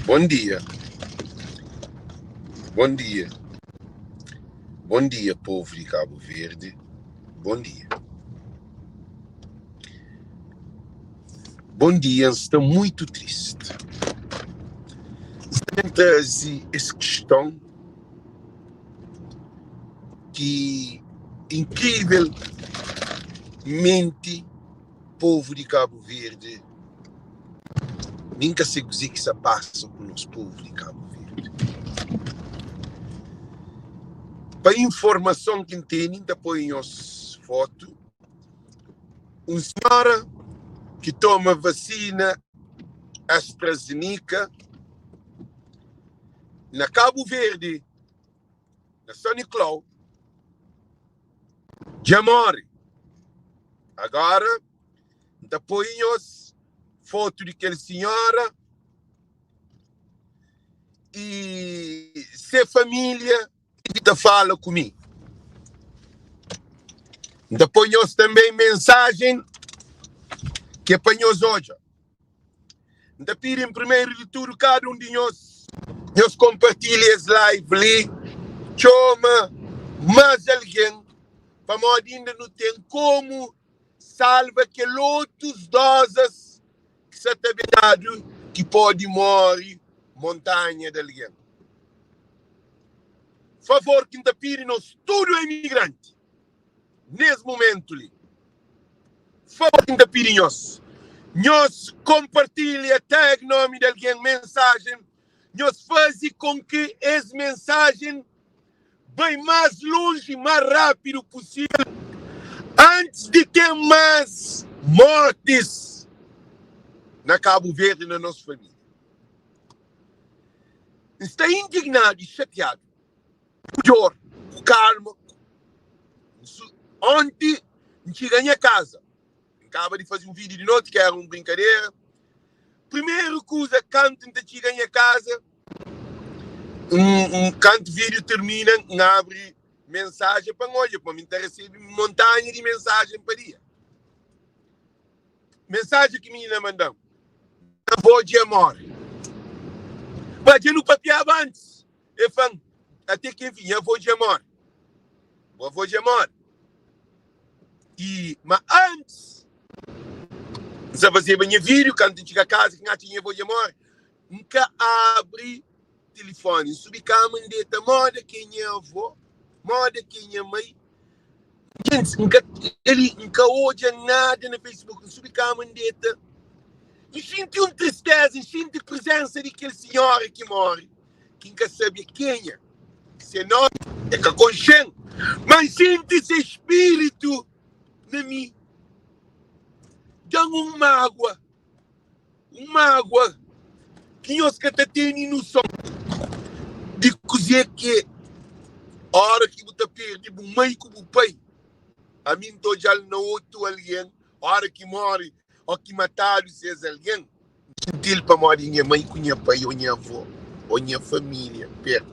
Bon dia, bon dia, bon dia povu di Kabu Verdi, bon dia. Bon dia, N sta muitu tristi. N sta ben traze es kiston ki inkrivelmenti povu di Kabu Verdi, mi N ka se kuze ki sa pasa ku nos povu di Kabu Verdi. Pa informason ki N tene, N ta poi nhos fotu un sinhora ki toma vasina AstraZeneca na Kabu Verdi, na São Nicolau, dja more. Agora N ta poi nhos fotu di kel sinhora i se família ki ta fala ku mi. N ta poi nhos tanbe mensajen ki é pa nhos odja. N ta pidi en primeru di tudu kada un di nhos, nhos konpartilha es live li, txoma más algen, pamodi inda nu ten komu salva kel otus dozas ki sa ta ben dadu ki podi mori montanha di algen. Favor ki N ta pidi nos tudu emigranti nes mumentu li. Favor ki N ta pidi nhos, nhos konpartilha, tag nomi di algen, mensajen, nhos faze kon ki es mensajen bai más lonji, más rápidu pusível, antis di ten más mortis na Kabu Verdi, na nos família. N sta indignadu i xatiadu. Ku dor, ku kalma. Onti N txiga nha kaza, N kaba di faze un vídiu di noti ki éra un brinkadera. Primeru kuza kantu N ta txiga nha kaza, N kantu vídiu tirmina, N abri mensajen pa N odja, pamodi N ta resebe montanha di mensajen pa dia. Mensajen ki minina manda-m, Nha avó dja móre. Ma dja nu papiaba antis. E fla-m, Ate ki enfin, nha avó dja móre. Bu avó dja móre. I, ma antis, N sa fazeba nha vídiu, kantu N txiga kaza ki N atxa nha avó dja móre, N ka abri tilifóni. N subi kama, N deta móda ki é nha avó, móda ki é nha mai. Gentis, N ka, eli, N ka odja nada na Facebook. N subi kama, N deta. N xinti un tristeza, N xinti prezensa di kel sinhora ki móre. Ki N ka sabe é kenha, se nómi e ka konxe-m, ma N xinti se spiritu na mi. Da-m un mágua, un mágua ki nhos ka ta tene noson di kuzê ki é óra ki bu ta perde bu mai ku bu pai. Ami N ta odja-l na otu algen óra ki móre ô ki matadu ses algen. Xinti-l pamodi nha mai ku nha pai ô nha avó ô nha família perde.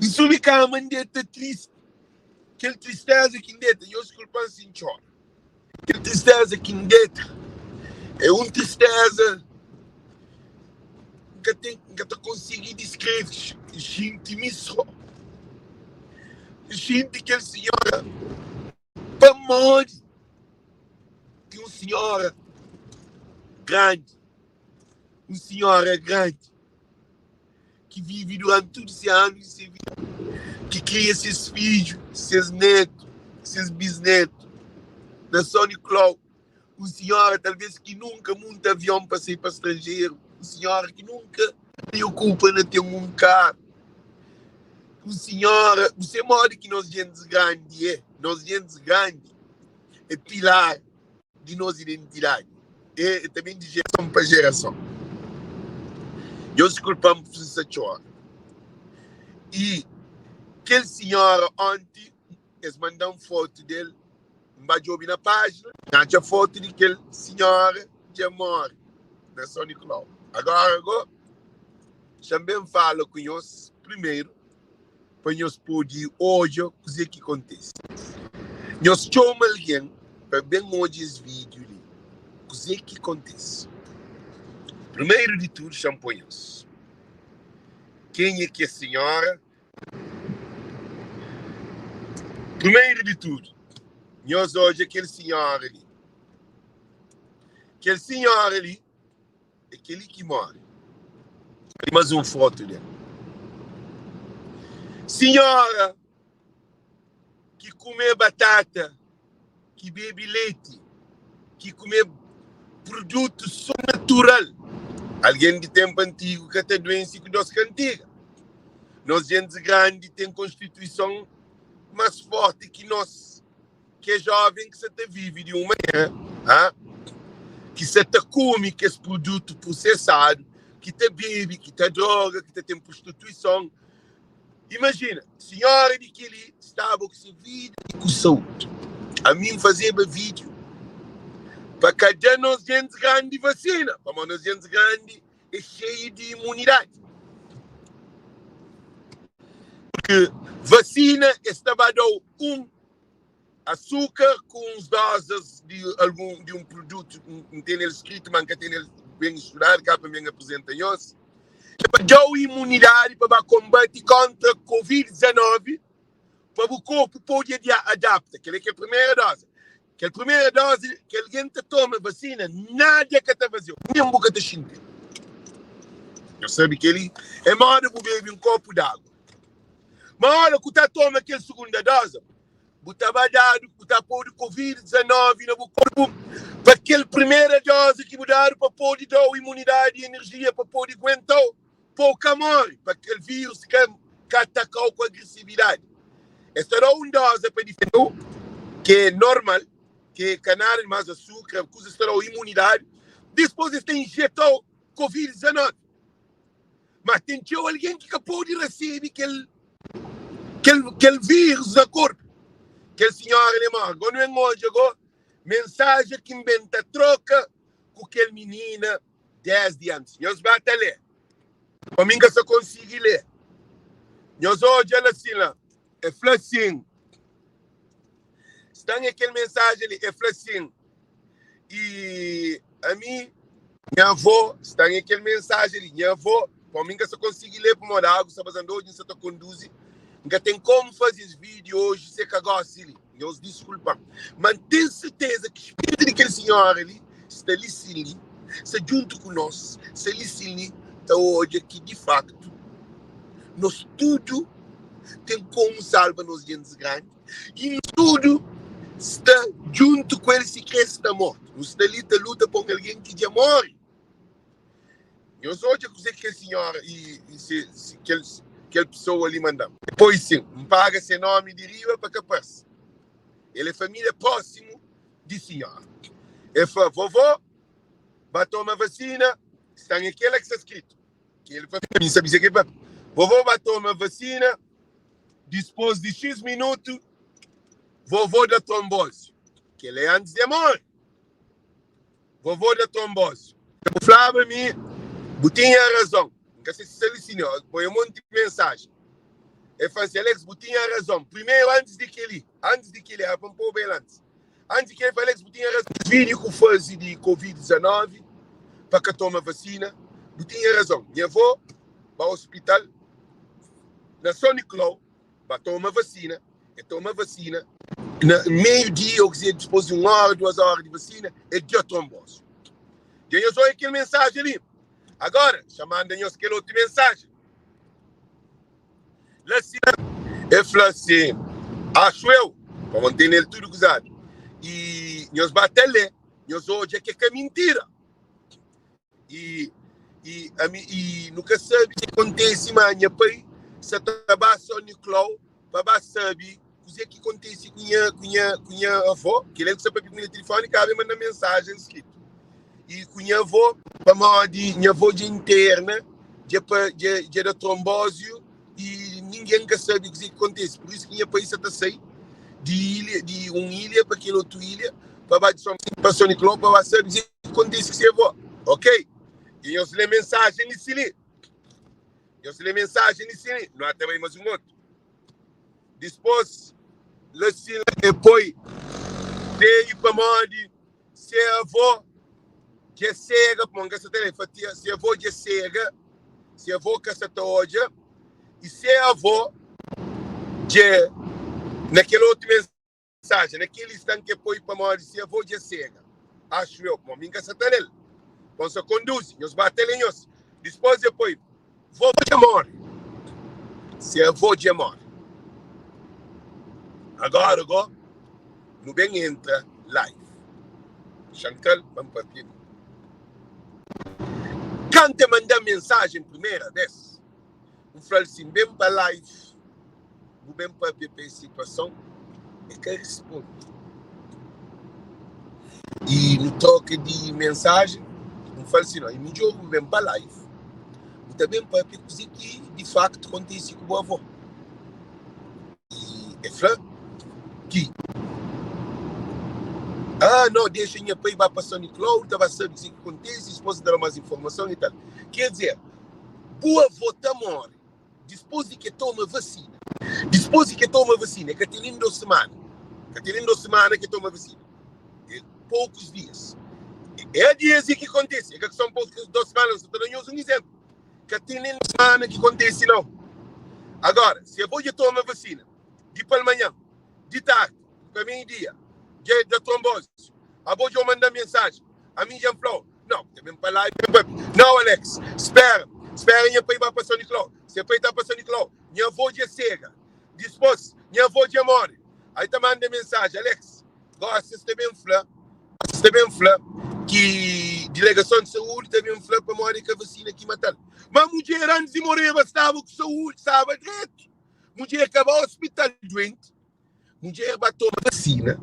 N subi kama N deta tristi. Kel tristeza ki N deta, nhos diskulpa-m si N txora. Kel tristeza ki N deta é un tristeza N ka ten, N ka ta konsigi diskreve. N xinti mi sô. N xinti kel sinhora Pamodi ki un sinhora grandi, un sinhora grandi ki vive duranti tudu se anu di se vida, ki kria ses fidju, ses netu, ses bisnetu na São Nicolau, un sinhora talvês ki nunka munta avion pa sai pa stranjeru, un sinhora ki nunka preokupa na ten un karu, un sinhora, bu se modi ki nos gentis grandi é, nos gentis grandi é pilar di nos identidadi, é ta ben di jerason pa jerason. Nhos diskulpa-m si N sta txora. I kel sinhora onti es manda-m fotu del, N ba djobe na pájina, N atxa fotu di kel sinhora dja móre na São Nicolau. Agora go, xa-m ben fala ku nhos primeru pa nhos pode odja kuzê ki kontise. Nhos txoma algen pa ben odja es vídiu li, kuzê ki kontise. Primeru di tudu, xa-m poi nhos. Kenha ki é sinhora? Primeru di tudu, nhos odja kel sinhora li. Kel sinhora li é kel-li ki móre. Ali más un fotu del. Sinhora ki kume batata, ki bebe leti, ki kume produtu so natural. Algen di tenpu antigu ka ta duense ku dos kantiga. Nos gentis grandi ten konstituison más forti ki nos ki é jóven ki sa ta vive di un manera ha, ki sa ta kume kes produtu prosesadu, ki ta bebe, ki ta droga, ki ta ten prostituison. Imajina, sinhora di kel-li staba ku se vida i ku saúdi. Ami N fazeba vídiu pa ka da nos gentis grandi vasina, pamodi nos gentis grandi é xeiu di imunidadi. Purki vasina es ta ba da-u un asukar ku uns dozas di algun di un produtu, N tene el skritu, ma N ka tene el ben studadu, ka pa N ben aprizenta nhos. É pa da-u imunidadi pa ba konbati kontra Covid 19, pa bu korpu pode adapta. Kel-li é kel primera dozi. Kel primera dozi ki algen ta toma vasina, nada ka ta faze-u, nen bu ka ta xinti-l. Nhos sabe kel-li é moda bu bebe un kopu di agu. Ma ora ku ta toma kel sugunda doza, bu ta ba dadu, bu ta podu Covid 19 na bu korpu pa kel primera dozi ki bu dadu pa pode dau imunidadi i enerjia pa pode guentau pa u ka more, pa kel virus ka ka atakau ku agresividadi. Es ta dau un doza pa difendeu, ki é normal, ki é ka nada di mas, asukra, kuzas ta dau imunidadi, dispos es ta injetau Covid 19. Ma ten txeu algen ki ka pode resebe kel, kel, kel vírus na korpu. Kel sinhora li móre. Gó nu ben odja gó mensajen ki N ben ta troka ku kel minina désdi antis. Nhos ba ta lé. Pa mi N ka sa konsigi lé. Nhos odja la sin la. E fla sin. Sta nha kel mensajen li. E fla sin. I ami, nha avó, sta nha kel mensajen li. Nha avó, pa mi N ka sa konsigi lé pamodi agu sta bazando oji, N sa ta konduzi. N ka ten komu faze es vídiu oji se ka gósi li. Nhos diskulpa-m. Ma N ten serteza ki spiritu di kel sinhora li sta li sin li, sta djuntu ku nos, sta li sin li ta odja ki di faktu nos tudu ten komu salva nos gentis grandi i nos tudu sta djuntu ku el sikrê sta mortu. Nu sta li ta luta pa un algen ki dja móre. Nhos odja kuzê ki kel sinhora i, i se, se, kel, kel pesoa li manda-m. Poi sin, N paga se nómi di riba pa ka parse. El é família prósimu di sinhora. El fla, Vovó, ba toma vasina. Sta nha kel-la ki sta skritu. Ki el fla, mi N sabe kuzê ki el fla. Vovó ba toma vasina. Dispôs di xis minutu, vovó da tronbozi. Kel-la é antis di el móre. Vovó da tronbozi. Bu flaba mi, bu tinha razon. N ka se si sta li sinhor. Poi un monti mensajen. El fla si, Alex, bu tinha razon. Primeru, antis di kel-li, antis di kel-li, éra pa N poba el antis. Antis di kel-li, el fla, Alex, bu tinha razon. Kes vídiu ki bu faze di Covid 19 pa ka toma vasina, bu tinha razon. Nha avó ba ospital na São Nicolau ba toma vasina. El toma vasina. Na meiu dia, ou kizer, dipôs di un óra, duas óra di vasina, el da tronbozu. Dja nhos obi kel mensajen li. Agora, xa manda nhos kel otu mensajen. La si, el fla si, axu eu, pamodi N tene el tudu kuzadu. I nhos ba ta lé, nhos odja ke ka mintira. I, i, ami, i nu ka sabe ki kontese, ma nha pai sa ta ba São Nicolau pa ba sabe kuzê ki kontese ku nha, ku nha, ku nha avó. Kel el ki sa papia ku mi na tilifoni, kaba el manda mensajen skritu. I ku nha avó, pamodi nha avó dja interna, dja pa, dja, dja da trombóziu i ningen ka sabe kuzê ki kontese. Pur isu ki nha pai sa ta sai di ilha, di un ilha pa kel otu ilha, pa ba di São, pa São Nicolau pa ba sabe kuzê Kontise ki se avó. Ok. I nhos lé mensajen li si li. Nhos lé mensajen li si li. Nu ata bai mas un otu. Dispôs, la si la e poi feio pamodi se avó. Dja sega, pamodi N ka sa ta lé. Fatia, se avó dja sega, se avó ka sa ta odja, i se avó dja na kel otu mensajen, na kel instant ki el poi pamodi se avó dja sega, axu eu, pamodi mi N ka sa ta lé-l, pamodi N sa konduzi, nhos ba ta lé nhos. Dispôs el poi, vó dja móre, se avó dja móre. Agora gó, nu ben entra live. Chantal pa N papia mi. Kantu el manda-m mensajen primera bes, N fla-l si N ben pa live, bu ben papia pa es situason? El ka risponde. I nu troka di mensajen, N fla-l si no, é midjór bu ben pa live, bu ta ben papia kuzê ki di faktu kontise ku bu avó. I el fla ki, Ah, no, dexa nha pai ba pa São Nicolau, el ta ba sabe kuzê ki kontise, dipôs el ta da más informason i tal. Ker dizer, bu avó ta móre dipôs di ki el toma vasina. Dipôs di ki el toma vasina, ka ten nen dôs simana, ka ten nen dôs simana ki el toma vasina, é poukus dias. É dias ki kontise, é ka son poukus dôs simana, N sta ta da nhos un izénplu. Ka ten nen simana ki kontise nau. Agora, si abo dja toma vasina di palmanhan, di tardi, pa meiu dia, dja da trombozi, abo dja manda mensajen, ami dja N fla-u, nau, bu ta ben pa la i ben papia. Nau, Alex, spera, spera nha pai ba pa São Nicolau. Se pai ta pa São Nicolau, nha avô dja sega. Dispôs, nha avô dja móre. Aí ta manda mensajen, Alex, Gosi es ta ben fla, es ta ben fla ki dilegason di saúdi ta ben fla pamodi é ka vasina ki matal. Ma mudjer antis di moreba staba ku saúdi, staba dretu. Mudjer ka ba ospital duenti, mudjer ba toma vasina.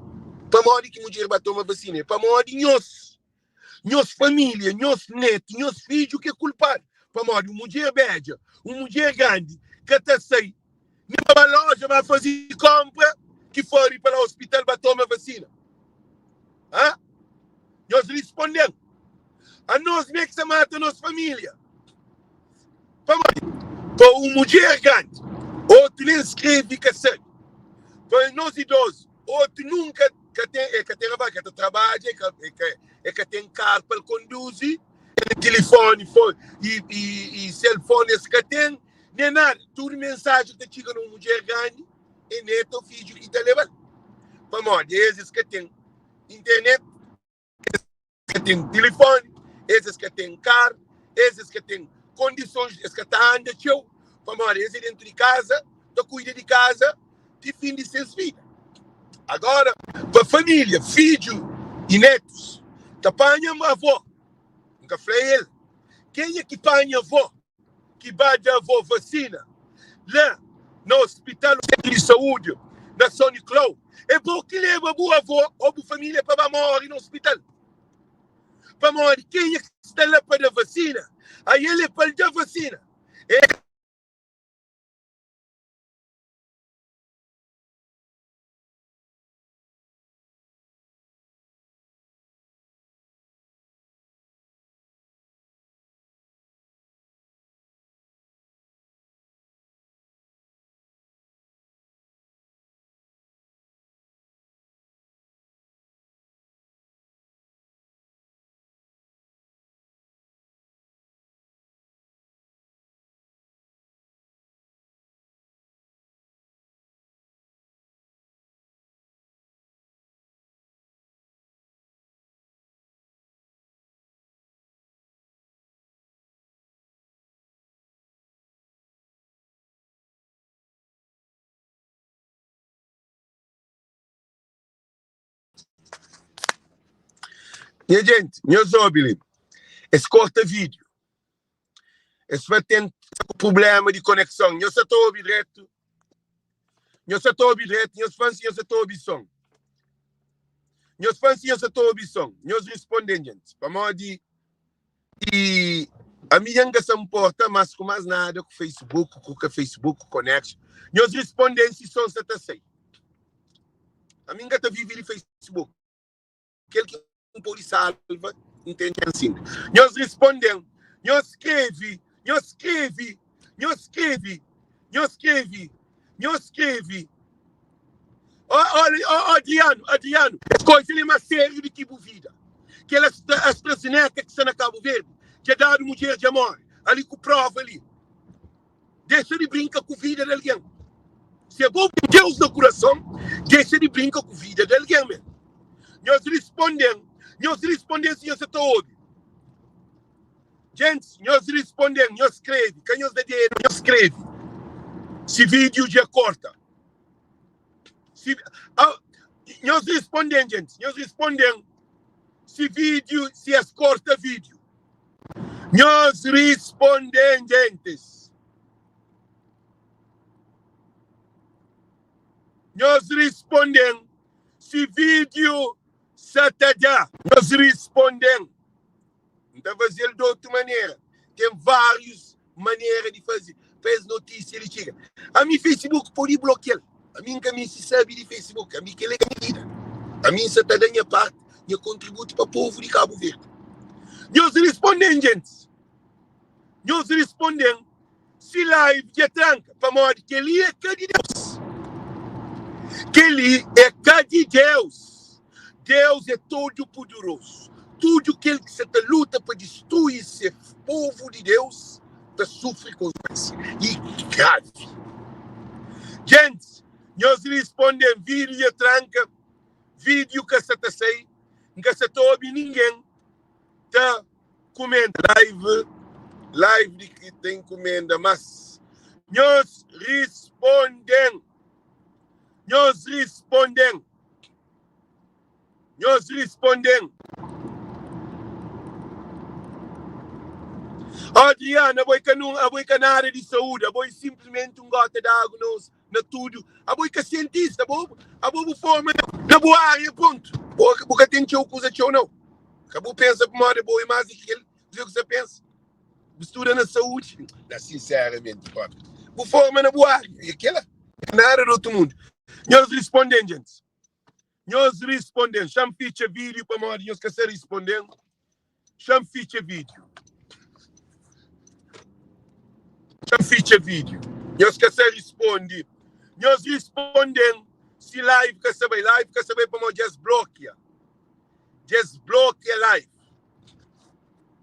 Pamodi ki mudjer ba toma vasina? É pamodi nhos. Nhos família, nhos netu, nhos fidju ki é kulpadu. Pamodi un mudjer bédja, un mudjer grandi ka ta sai nen pa ba lója ba faze kónpra ki fori pa la ospital ba toma vasina. Ha? Nhos risponde-m, anos mê ki sta mata nos família. Pamodi pa un mudjer grandi, otu nen skrebe ka sabe. Pa nos idozu, otu nunka ka ten, e ka ten rapaz, ka ta trabadja, e ka, e ka, e ka ten kar pa el konduzi, tilifoni fo, i, i, i selfoni es ka ten, nen nada. Tudu mensajen ki ta txiga na un mudjer grandi é netu ô fidju ki ta leba-l. Pamodi es, es ka ten internet. Es ka ten tilifoni, es es ka ten kar, es es ka ten kondisons, es ka ta anda txeu, pamodi es é dentu di kaza, ta kuida di kaza ti fin di ses vida. Agora, pa família, fidju i netus, ta panha avó, N ka fla el, kenha ki panha avó? ki ba da avó vasina la na ospital o sentru di saúdi na São Nicolau, é bo ki leba bu avó o bu família pa ba móre na ospital. Pamodi kenha ki sta la pa da vasina, ael é pa el da vasina. É. Nha jenti, nhos obi li. Es korta vídiu. Es fla ten prubléma di konekson. Nhos sa ta obi dretu? Nhos sa ta obi dretu? Nhos fla-m si nhos sa ta obi son. Nhos fla-m si nhos sa ta obi son. Nhos responde-m, jenti, pamodi I ami dja N ka sa nporta mas ku mas nada ku Facebook, ku ka Facebook, ku connection. Nhos responde-m si son sa ta sai. Ami N ka ta vive di Facebook. Kel ki N pode salva, N ten txansi inda. Nhos responde-m, nhos skrebe, nhos skrebe, nhos skrebe, nhos skrebe, nhos skrebe. Ó, ó, ó, Adriano, Adriano, es koza li é más sériu di ki bu vida. Kel AstraZeneca ki sta na Cabo Verde dja dadu mudjer dja more ali ku prova li. Dexa di brinka ku vida di algen. Si abo ten Deus na kurason, dexa di brinka ku vida di algen men. Nhos risponden, nhos risponden si nhos sa ta obi. Gentis, nhos risponden, nhos skrebe, ka nhos da dedu, nhos skrebe si vídiu dja korta. Si, ah, nhos responden, gente. Nhos responden si vídeo, si es corta vídeo. Nhos responden, gentes. Nhos responden si vídeo sa ta da. Nhos responden. N ta faze-l di otu manera. Ten várius manera di faze pa es notísia li txiga. Ami Facebook pode blokia-l. Ami N ka meste sabe di Facebook. Ami kel-li é ka nha vida. Ami N sa ta da nha parti, nha kontributu pa povu di Kabu Verdi. Nhos responde-m, gentis. Nhos responde-m Si live dja tranka pamodi keli é ka di Deus. Keli é ka di Deus. Deus é todo poderoso. Tudu kel ki sa ta luta pa distrui se povu di Deus ta sufri konsekuensia i gravi. Gentis, nhos risponden video dja tranka, video ka sa ta sai, N ka sa ta obi ningen ta Kumenta live live di ki ta inkumenda mas nhos risponden nhos risponden nhos risponden. Adriana abo é ka nun abo é ka nada di saúde abo é simplesmente um gota de água nos na tudo abo é ka cientista abo abo bu forma na bu área ponto bo bu ka ten txeu kuza txeu nau ka bu pensa pamodi abo é más di ki kel kuze ku sa pensa bu studa na saúde na sinceramente propi bu forma na bu área é kela nada di outro mundo nhos responden gente nhos responden xa-m fitxa vídeo pamodi nhos ka sa responden Xa-m fitxa vídeo. Xa-m fitxa vídeo. Nhos ka sa risponde. Nhos risponde-m si live ka sa bai. Live ka sa bai pamodi dja es blokia. Dja es blokia live.